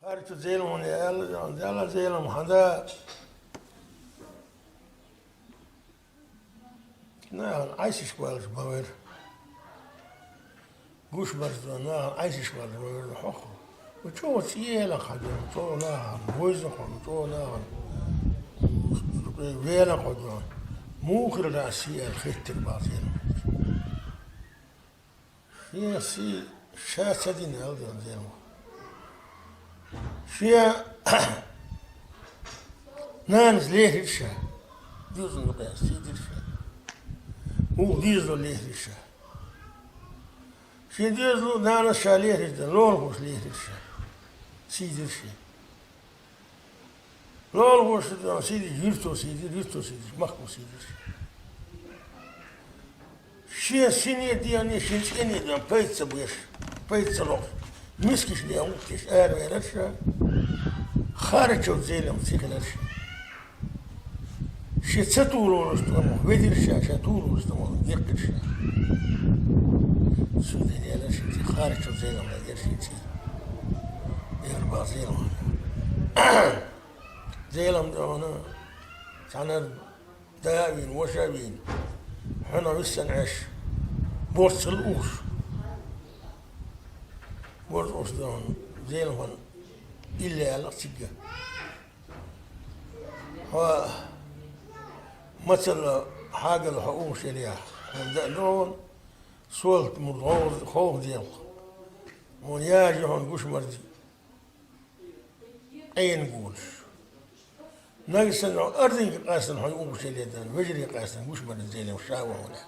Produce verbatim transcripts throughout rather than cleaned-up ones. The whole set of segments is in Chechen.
Харчу Зелимхана аьлла, Зелимхан, Зелимхан, хьан да нахана Ӏайсашка валаш бан вер. Гуш барзо нахана Ӏайсашка валаш бан вер хьох. Ну, чӀогӀа цӀе яьлла хьан да, чӀогӀа нахана войза хьо, ну, чӀогӀа нахана вена хьо да. Муха хир да сий аьлла хеттар бах Зелимханча. Шен сий ша ца дина, аьлла Зелимхан. Шен нанас лехира ша. Дезал дукха сий дира ша. Муха дезал лехира ша. Шен дезал нанас ша лехира дан, лулахоша лехира ша. Сий дира шен. Лулахоша сий дира, юьрто сий дира, юьрто сий дира, махко сий дира. Шен сине а, дене а, шен цӀене а пайда ца беш, пайда ца лохаш, мискача ден гӀулакх деш араваьлар ша, Харачу Зелимхан ца хилар ша. Шен ца тулуш тӀом ведира ша, ша тулуш тӀом декхира ша. Цу ден яьлар шен цӀи, Харачу Зелимхан яр шен цӀи. Эр бах Зелимхан. Зелимхан, цхьаннахьа да а вийна, воша а вийна, хьуна виссана Ӏеш, борз хилла угӀуш. Борз угӀуш да хьуна, Зелимхан, илли аьлла-кх цигга. Хьо мацалла хьагал хьо угӀуш яле, хьуна да а ду хьуна, сол мурд ховх-, ховха делахь. Хьуна яжа я хьуна гуш-марзий къена гулаш. Нагахь санна хьо ардинга къаьстина хьо угӀуш яле дан, вежарий къаьстина гуш-марзий Зелимхан ша ва хьуна,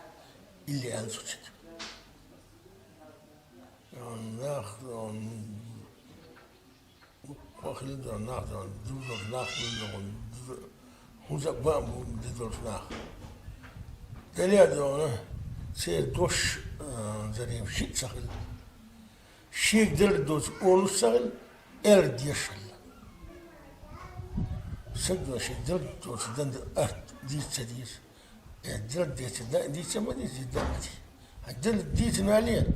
илли аьлла цу цига. Нах, хӀун хилла дан нах, дан дузалш нах хилла дан, хӀунда а бан бу дизалш нах. Дале а дан, церан дош, а, зарем шиъ ца хилла. Шега дерг доцу олуш ца хилла, аьлла деш хилла. Саг дош шега дерг доцу дан арт дийца ца деза. Э, дерг дийца, да, дийца ма дийца, да ма дийца. Хьан дерг дийца нале,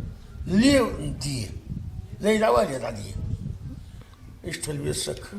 лев де. Лей дӀавале дӀаде. Иштта хилла веза саг.